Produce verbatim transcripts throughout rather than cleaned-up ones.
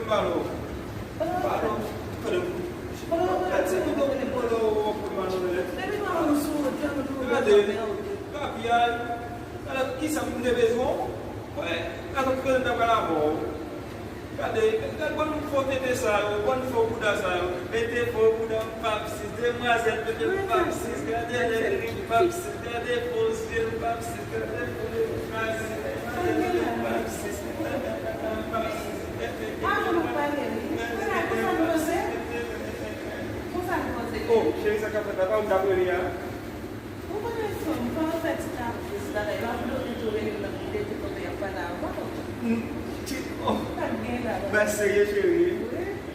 Palo. Palo. Palo. Gade, gade, papyay. Gade, kisa m te bezwen? Wè, gade, m te pral avè w. Gade, gade, bann fo tete sa yo, bann fo bouda sa yo. Mete fo bouda, m p ap sis. Demwazèl, mete m p ap sis. Gade, lè li, m p ap sis. Gade, fo zye, m p ap sis. Gade, fo zye, m p ap sis. Gade, lè li, m p ap sis. Gade, lè li, m p ap sis. Avan nou pale, wi. Konsa, konsa nou poze. Konsa nou poze. Oh, cheri, sa k ap fèt la, pa ou m t ap rele a? Ou konnen fanm, fanm fè ti kapriz la, la, yo ap bloke tou rele m nan kote tou kote y ap pale avan. Hmm, ti, oh. Sa k gen la, la? Bagay serye, cheri. Wi.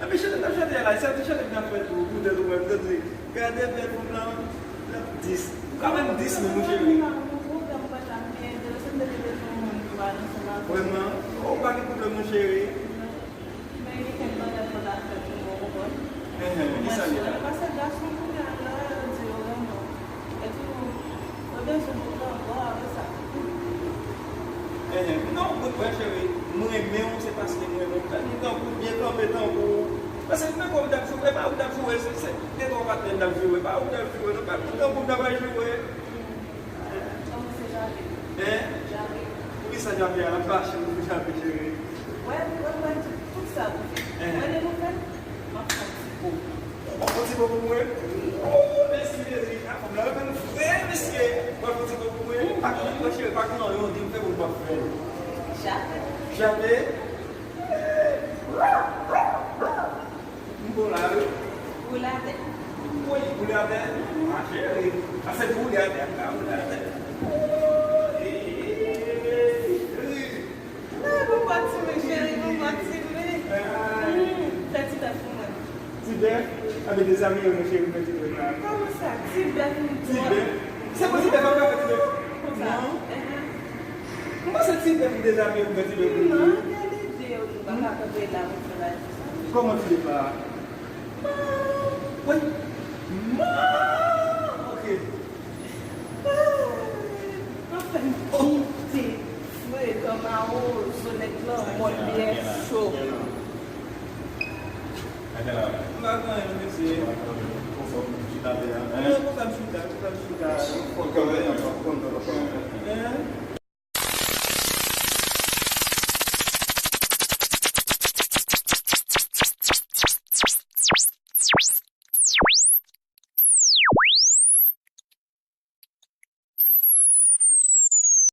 Epi chante n ap chante a la, se ti chante n ap fè tou, poutèt ou menm, tande. Gade bèl fanm lan, l ap dis. Ou ka menm dis menm, mon cheri. Vrèman, ou pa gen pwoblèm, mon cheri. Men gen kèk bagay fò n ap fè pou mwen, ou konprann? Enhen, men kisa li ye la? Paske gason kounye a la, yo di yo renmen w. Epi, yo bezwen pou yo pran gò avè sa. Enhen, non, kout mwen, cheri, m renmen w, se paske m renmen w. Tankou byen kanpe tankou. Paske m menm, m t ap joure, e pa ou t ap joure, se, se, gen twa patnè m t ap joure, e pa ou t ap joure, non, pa tankou m t ap joure. Kòman se Javi? Hein? Javi. Poukisa Javi a? L ap fache pou Javi, cheri. Wè, wè, wè, tout sa pou fè. Hein? Wè, lè nou fè, m ap fè yon ti po. Ou fè yon ti po pou mwen? Oh, mèsi, Jésus. A, fanm nan, fè nou frè, mesye. Ou fè yon ti po pou mwen? Pa gen, mwen, cheri, pa gen anyen ou di m fè pou m p ap fè l. Javi. Javi? M bon la, wi. Boule atè. Wi, boule atè. Ma cheri. Ase boule atè, m ka boule atè. Wi. Ah, papa Tibè, cheri, papa Tibè. Hmm, fè ti bèf pou mwen. Ti bèf? Anben, dezabiye mwen, cheri, fè ti bèf la. Kòman sa? Ti bèf, m Ti bèf? Se pou ti bèf, m ka fè ti bèf. Konsa. Non. Enhen. M panse ti bèf ou dezabiye pou fè ti bèf pou li. Non, gen lide, ou pa ka kanpe la pou fè bagay konsa. Kòman ti bèf la? Wi. Man! Ok. Anfen, kite frekan mawozo nèg lan mòd byè cho. M pa gen anyen, mesye. Konfòm chita tè a. Non, konfòm chita, konfòm chita. Konfòm chita. Hein?